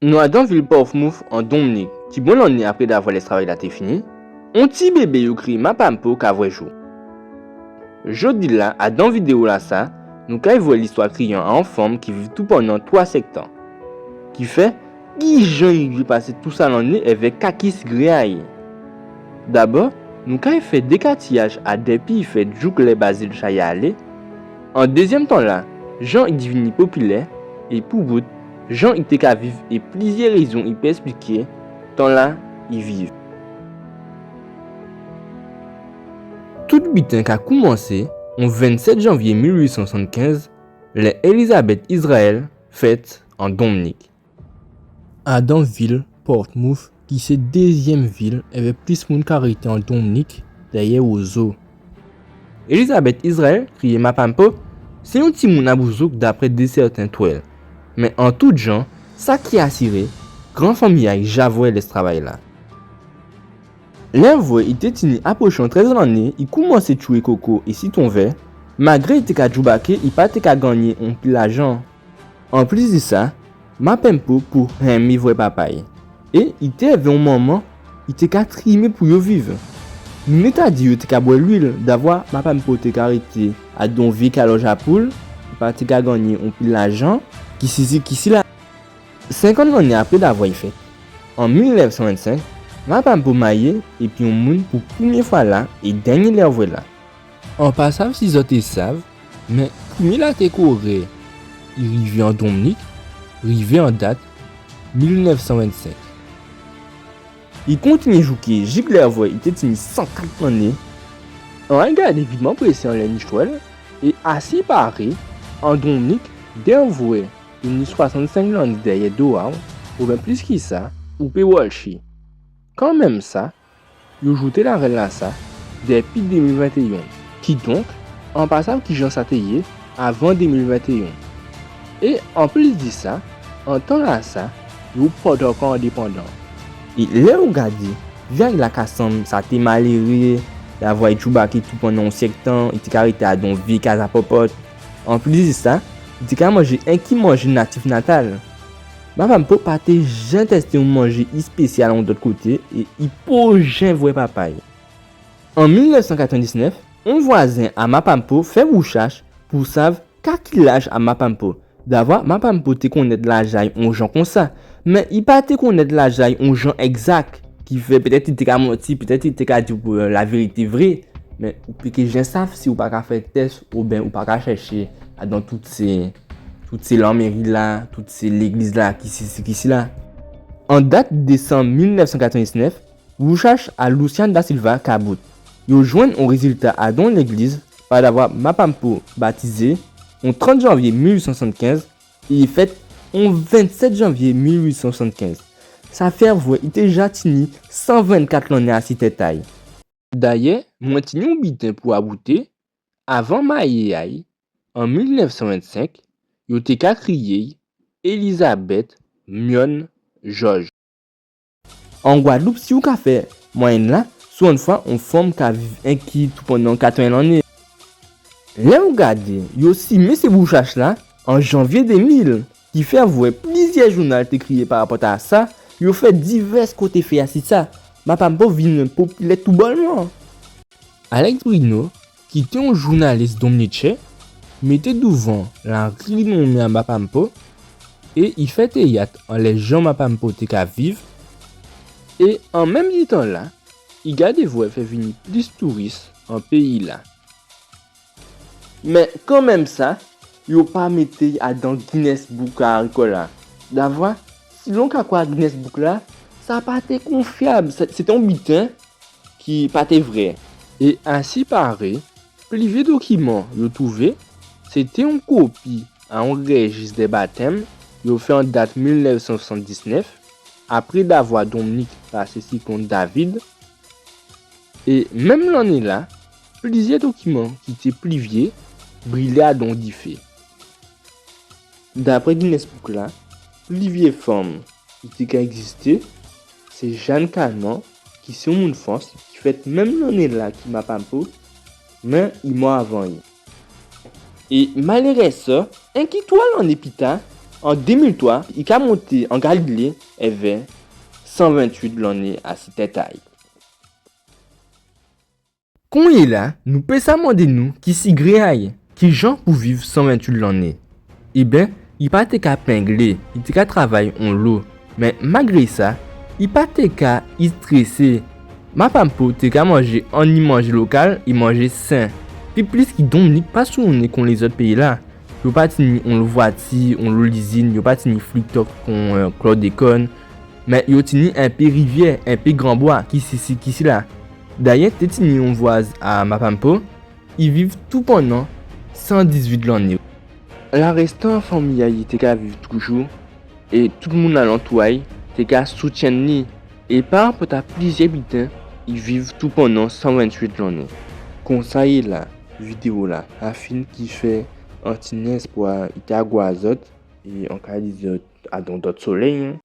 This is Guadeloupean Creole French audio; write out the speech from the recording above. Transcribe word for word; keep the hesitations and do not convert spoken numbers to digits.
Nou adan vil Portsmouth an Donmnik, ki bon lanné apré davwa lèstravay-la té fini, on ti bébé yo kriyé Mapampo ka vwè jou. Jòdi-la, adan vidéo-lasa, nou kay vwè listwa kriyan a on fanm ki viv toupannan twa sèk tan. Kifè, kijan i rivé pasé tousa lanné èvè kakis gré a-y ? Dabò, nou kay fè dékatiyaj a dèpi i fèt jouk lè Bazil chayé alé. An dézyèm tan-la, jan i divini popilè, é pou bout, jan i té ka viv é plizyè rézon i pé èspliké tan-la i viv. Tout biten ka koumansé on vennsèt janvyé mil uit san swasannkenz, lè Elizabeth Israel fèt an Donmnik. Adan vil Portsmouth, ki sé dézyèm vil èvè plis moun ka rété an Donmnik, dèyè Wozo. Elizabeth Israel, kriyé Mapampo, sé on timoun a bouzouk dapré dé sèten twèl. Mé an tout jan, sa ki asiré, gran fanmi a-y ja vwè lèstravay-la. Lè vwè i té tini apwochan trèz lanné, i koumansé tjwé koko é sitwon vè, magré i té ka djoubaké, i pa té ka gannyé onpil lajan. Anplis dè sa, Mapampo pou enmé vwè papa-y. É i té èvè on manman i té ka trimé pou yo viv. Nou lé ta di yo té ka bwè lwil, davwa Mapampo té ka rété adan on vyé kalòj a poul, i pa té ka gannyé onpil lajan, kisisi kisila. Senkant lanné apré davwa i fèt, an mil nèf san vennsenk, Mapampo mayé épi on moun pou prèmyé fwa-la é dènyé lè vwè-la. An pa sav si zòt té sav, mé prèmyé laté Koré i rivé an Donmnik, rivé an dat mil nèf san vennsenk. I kontinyé jouké jik lè vwè i té tini san kat lanné. An ay gadé vitman présé anlè nistwa-la, é asi paré, an Donmnik, dè vwè i ni swasannsenk lanné dèyè do a-w, oben plis ki sa, ou pé wòlchi. Kanmenm sa, yo jouté larèl-lasa dèpi dé mil ventéyen. Kidonk, an pa sav kijan sa té yé avan dé mil ventéyen. É anplis dè sa, an tan-lasa, yo potoko endépandan. É lè ou gadé, vi a-y la ka sanm sa té maléré, davwa i djoubaké toupannan on syèk tan, i té ka rété adan on vyé kaz a pòpòt. Anplis dè sa, i té ka manjé enki manjé natif natal. Mapampo pa té jen tèsté on manjé èspésyal on dòt koté é i po jen vwè papa-y. An mil nèf san katrèvendiznèf, on vwazen a Mapampo fè wouchach pou sav ka ki laj a Mapampo. Davwa Mapampo té konnèt laj a-y on jan konsa, mé i pa té konnèt laj a-y on jan ègzak. Kifè pétèt i té ka manti, pétèt i té ka di, euh, lavérité vré. Mé ou pé ké jen sav si ou pa ka fè tès oben ou pa ka chèché adan tout sé, tout sé lanméri-la, tout sé légliz-la, kisisi kisila. An dat désanm mil nèf san katrèvendiznèf, wouchach a Luciano da Silva ka bout. Yo jwenn on rézilta adan on légliz, padavwa Mapampo batizé, on trant janvyé mil uit san swasannkenz, é i fèt on vennsèt janvyé mil uit san swasannkenz. Sa fè vwè i té ja tini san vennkat lanné asi tèt a-y. Dayè, mwen tini on biten pou abouté, avan mayé a-y, an mil nèf san vennsenk, yo té ka kriyé-y Elizabeth Myòn Jòj. An Gwadloup, si ou ka fè mwayèn-la, souvanfwa on fanm ka viv enki toupannan katreven lanné. Lè ou gadé, yo simé sé wouchach-la an janvyé dé mil, kifè vwè plizyè jounal té kriyé parapòt a sa, yo fè divès koté fè asi sa, Mapampo vin popilè toubòlman. Alex Bruno, ki té on jounalis donmniken, mété douvan larinomé a Mapampo é i fè téyat anlè jan Mapampo té ka viv. É an menm di tan-la, i gadé vwè fè vini plis touris an péyi-la. Mé kanmenm sa, yo pa mété-y adan Guinness Book a rikòl-la. Davwa, silon ka kwè a Guinness Book-la, sa pa té konfyab, sé, sé té on biten ki pa té vré. É asi paré, pli vyé dokiman yo touvé, sé té on kopi a on réjis dè batèm yo fè an dat mil nèf san swasanndiznèf, apré davwa Donmnik pasé siklòn David. É menm lanné-la, plizyè dokiman ki té pli vyé brilé adan on difé. Dapré Guinness Book-la, pli vyé fanm ki té ka ègzisté, sé Jeanne Calment, ki sé on moun Frans, ki fèt menm lanné-la ki Mapampo, mé i mò avan-y. É malérèzman, enki twa lanné pita, An dé mil twa, i ka monté an Galilé èvè san venntuit lanné asi tèt a'y. Konyéla, nou pé sa mandé nou ki sigré a'y, kijan pou viv san venntuit lanné. Ében, i pa té ka penglé, i té ka travay onlo. Mé malgré sa, i pa té ka istrésé. Mapampo té ka manjé anni manjé lokal é manjé sen. Pi plis ki Dominik pa sounen kon lézòt péyi-la. Yo pa tini onlo vwati, onlo lizin, yo pa tini fliktòk kon, euh, klòdékòn. Mé yo tini enpé rivyè, enpé granbwa, ki sisi, ki sila. Dayè, té tini on vwaz a Mapampo, i viv toupannan san dizuit lanné. Larèstan fanmi a'y té ka viv toujou, é tout moun alantou a'y té ka soutyenn li. É parapòt a plizyè biten, i viv toupannan san venntuit lanné. Konsa yé la, vidéo-la fin, kifè an tini èspwa i ka gwa zòt, é an ka di zòt a on dòt solèy, en.